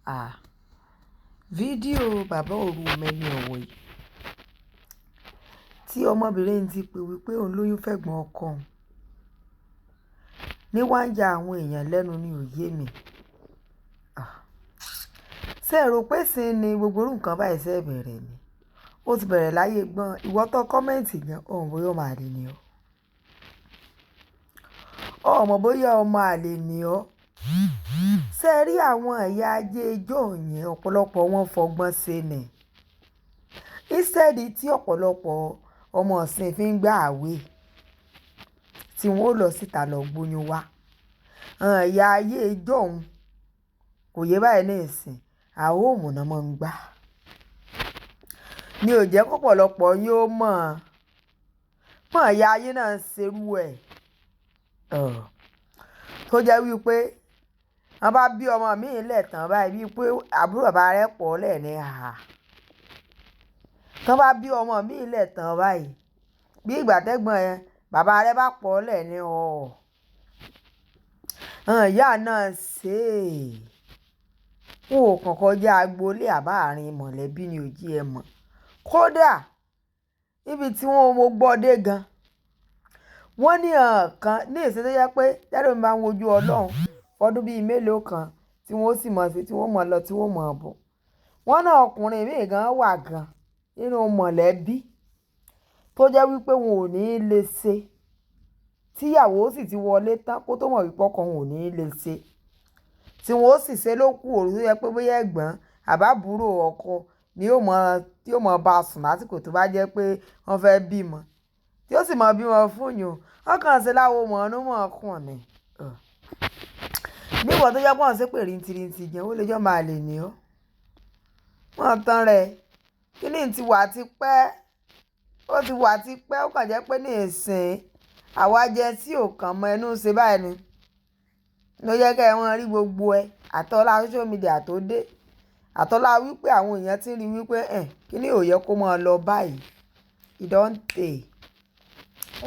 À, fídíò bàbá Orúnmìlà ní ọ̀wọ̀ yìí tí ọmọbìnrin ti pè wípé òun lóyún fẹ́gbọ́n ọkọ òun ní wá ń ya àwọn èèyàn lẹ́nu ní òye mi. Ah, ṣé ẹ rò pé sin ni gbogbo irú nǹkan báyìí ṣe bẹ̀rẹ̀ ni? Ó ti bẹ̀rẹ̀ láyé gbọ́n. Ìwọ tó comment gan, ò mọ̀ bóyá ọmọ àlè ni ọ́. Ò mọ̀ bóyá ọmọ àlè ni ọ́. Ṣé ẹ rí àwọn ẹ̀yà ayé ijó yẹn, ọ̀pọ̀lọpọ̀ wọn fọgbọ́n ṣe ni. Instead tí ọ̀pọ̀lọpọ̀ ọmọ ìsìn fi ń gbà away, tí wọ́n ó lọ síta lọ gbóyún wá. Àwọn ẹ̀yà ayé ijó òun kò yé báyìí ní ìsìn, at home náà máa ń gbà. Ni ò jẹ́ kó ọ̀pọ̀lọpọ̀ yín ó mọ̀. Pọ́n ẹ̀yà ayé náà ń ṣerú ẹ̀. Tó jẹ́ wípé wọ́n bá bí ọmọ mi lẹ̀ tán báyìí bí pé àbúrò bàbá rẹ̀ pọ̀ lẹ̀ ní àhà. Tán bá bí ọmọ mi lẹ̀ tán báyìí, bí ìgbà tẹ́gbọ́n ẹ, bàbá rẹ̀ bá pọ̀ lẹ̀ ní ọ̀. Àwọn ìyá náà ṣe. Wọn ò kàn kọjá agboolé àbá àárín mọ̀lẹ́bí ni ò jí ẹ mọ̀. Kódà níbi tí wọ́n mo gbọ́ dé gan. Wọ́n ní ọ̀kan ní ìsìn tó jẹ́ pé tẹ́lòmí bá ń wojú Ọlọ́run fọdún bí mélòó kan tí wọ́n sì mọ̀ sí, tí wọ́n mọ̀ lọ, tí wọ́n mọ̀ bọ̀. Wọ́n náà ọkùnrin mìíràn gan wà gan nínú mọ̀lẹ́bí tó jẹ́ wípé wọn ò ní lè ṣe. Tí ìyàwó sì ti wọlé tán kó tó mọ̀ wípé ọkọ òun ò ní lè ṣe. Tí wọ́n ó sì ṣe lóku òru tó jẹ́ pé bóyá ẹ̀gbọ́n àbá àbúrò ọkọ ni yóò mọ̀, tí yóò mọ̀ bá sùn lásìkò tó bá jẹ́ pé wọ́n fẹ́ bímọ. Tí ó sì mọ̀ bímọ fún yun. Wọ́n kàn ṣe láwo mọ̀ọ́nú mọ̀ọ́kùn ni. Ní ìwọ tó jẹ́ pé wọ́n ṣépè rìntìrìntì gan, ó lè jẹ́ ọmọ àlè ni ọ́. Wọ́n tán rẹ̀. Kíní tí wà tí pẹ́. Ó ti wà tí pẹ́, ó kàn jẹ́ pé ní ìsìn àwa Gen Z ò kàn mọ ẹnu ṣe báyìí ni. Ló jẹ́ kí ẹ máa rí gbogbo ẹ. Àtọlá social media tó dé. Àtọlá wípé àwọn èèyàn tí ń rí wípé ẹ̀, kíní ò yẹ kó máa lọ báyìí. E don tey.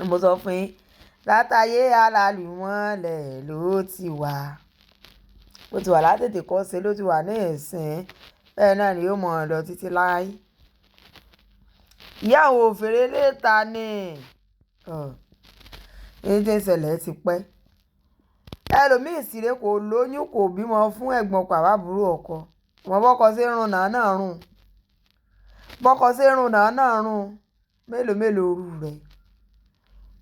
Mo sọ fún yín, látayé alálùmọ́lẹ̀ ló ti wà. Ó ti wà látètè kọ́ ṣe ló ti wà ní ìsìn. Bẹ́ẹ̀ náà ni yóò máa lọ títí láé. Ìyá àwọn òfèrè léta ni. Ní tí ń ṣẹlẹ̀ ti pẹ́. Ẹlòmíì sì rè kò lóyún kò bímọ fún ẹ̀gbọ́n ọkọ àbí àbúrò ọkọ. Mọ̀ bọ́kọ ṣe ń rún náà náà rún. Bọ́kọ ṣe ń rún náà náà rún. Mélòó mélòó rú rẹ̀.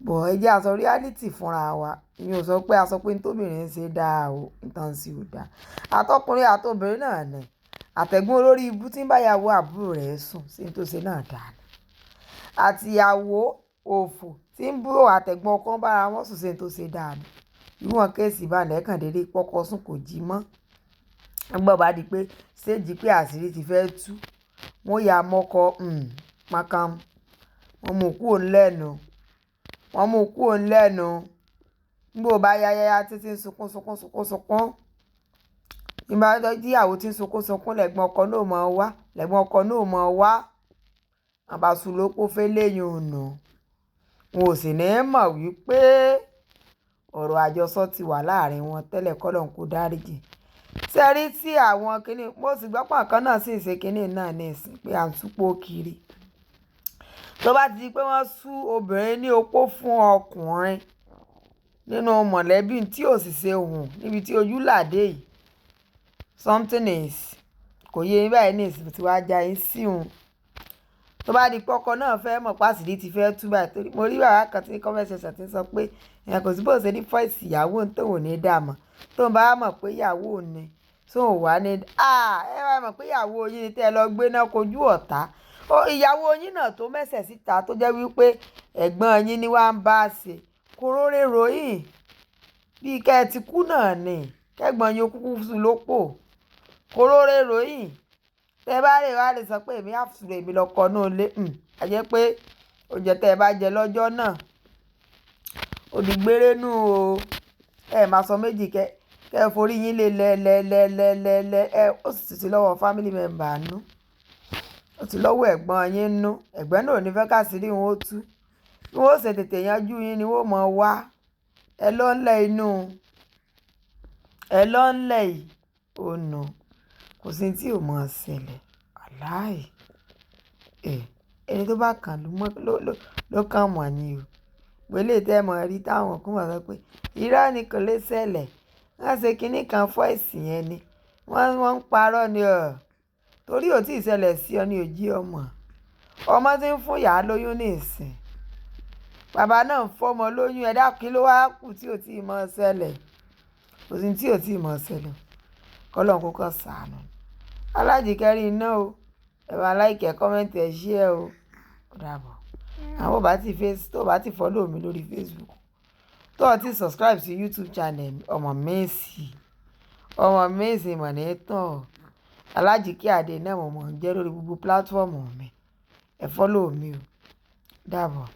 But ẹ jẹ́ a sọ reality fúnra wa. Ìyẹn ò sọ pé a sọ pé ní tóbìnrin ń ṣe dáa o, nǹkan sì ò dáa. Àtọkùnrin àti obìnrin náà ni. Àtẹ̀gùn olórí ibú tí ń bá ìyàwó àbúrò rẹ̀ sùn, ṣé n tó ṣe náà dáa ni. Àti ìyàwó òfò tí ń bú àtẹ̀gbọ́n ọkọ bá ara wọn sùn, ṣé n tó ṣe dáa ni. Irú wọn case bá ní ẹ̀kan dédé pọ́kọ sùn kò jí mọ́. Nígbà bá di pé stage pé àṣírí ti fẹ́ tú, wọ́n ya mọ́kọ, pàkán. Wọ́n mú kúrò lẹ́nu. Wọ́n mú kúrò lẹ́nu. Nígbà ó bá yá yá yá títí ń sunkún sunkún sunkún sunkún. Nígbà tí ìyàwó tí ń sunkún sunkún lẹ́gbọ́n ọkọ náà ó mọ̀ wá, lẹ́gbọ́n ọkọ náà ó mọ̀ wá. Wọ́n bá su lópó fẹ́lẹ́ yun nù. Wọn ò sì ní mọ̀ wípé ọ̀rọ̀ àjọṣọ ti wà láàrin wọn tẹ́lẹ̀ kọ́ lọ́hun kó dáríjì. Ṣé ẹ rí tí àwọn kíní, mo sì gbọ́ pé nǹkan náà sì ń ṣe kíní náà ní ìsìn pé à ń súpó kiri. Tó bá ti di pé wọ́n sú obìnrin ní opó fún ọkùnrin nínú mọ̀lẹ́bí tí ò sì ṣe hùn níbi tí ojú là dé yìí. Something is kò yé yín báyìí ní ìsìn tí wàá já yín sí òun. Tó bá di pé ọkọ náà fẹ́ mọ̀ pé àṣírí ti fẹ́ tú báyìí torí mo rí bàbá kan tí comment section tí ń sọ pé ẹ̀ kò sí bó ṣe ní voice ìyàwó òun tóun ò ní dà mọ̀. Tóun bá mọ̀ pé ìyàwó òun ni, tóun wà ní, à, ẹ bá mọ̀ pé ìyàwó yín ni tí ẹ lọ gbé náà kojú ọ̀tá. Ó, ìyàwó yín náà tó mẹ́sẹ̀ síta tó jẹ́ wípé ẹ̀gbọ́n yín ni wá ń bá ṣe. Kóróré ròyìn. Bí kẹ́ ẹ ti kú náà ni. Kẹ́gbọ́n yín ó kúkú sùn lópò. Kóróré ròyìn. Tẹ bá lè wá lè sọ pé èmi á sùn èmi lọ kọ inú ilé. A jẹ́ pé oúnjẹ tí ẹ bá jẹ lọ́jọ́ náà, ó di gbére nù o. Ẹ máa sọ méjì kẹ́, kẹ́ ẹ forí yín lé lẹ́ lẹ́ lẹ́ lẹ́ lẹ́ lẹ́ ẹ ó sì ti lọ́wọ́ family member nù. Ó ti lọ́wọ́ ẹ̀gbọ́n yín nù. Ẹ̀gbọ́n náà ò ní fẹ́ ká sírí wọn ó tú. Bí wọ́n ó ṣe tètè yanjú yín ni wọ́n mọ̀ wá. Ẹ lọ́ ń lẹ̀ inú. Ẹ lọ́ ń lẹ̀ yìí. Ó nu. Kò sí tí ò mọ̀ ṣẹlẹ̀. Wàláì. Ẹni tó bá kàn ló mọ̀, ló kàn mọ̀ ni o. Gbogbo eléyìí tẹ́ ẹ mọ̀ rí táwọn kan máa sọ pé irọ́ ni, kò lè ṣẹlẹ̀. Wọ́n ṣe kíní kan voice yẹn ni. Wọ́n ń parọ́ ni o. Torí ò tí ì ṣẹlẹ̀ sí ọ ní ò jí ọ mọ̀. Ọmọ tí ń fún ìyá lóyún ní ìsìn. Bàbá náà ń fọ́mọ lóyún. Ẹ dákun, kí ló wá kù tí ò tí ì mọ̀ ṣẹlẹ̀? Kò sí tí ò tí ì mọ̀ ṣẹlẹ̀. Kọ́lọ́run kó kan ṣàánú. Alájíkẹ́ rí iná o. Ẹ bá like, ẹ comment, ẹ share o. Ó dàbọ̀. Àwọn bá ti face, tó bá ti follow mi lórí Facebook, tó o ti subscribe sí YouTube channel mi, ọmọ Mercy. Ọmọ Mercy mọ̀ ní tán. Alájíkẹ́ Adé náà mo mọ̀ ń jẹ́ lórí gbogbo platform mi. Ẹ follow mi o. Dàbọ̀.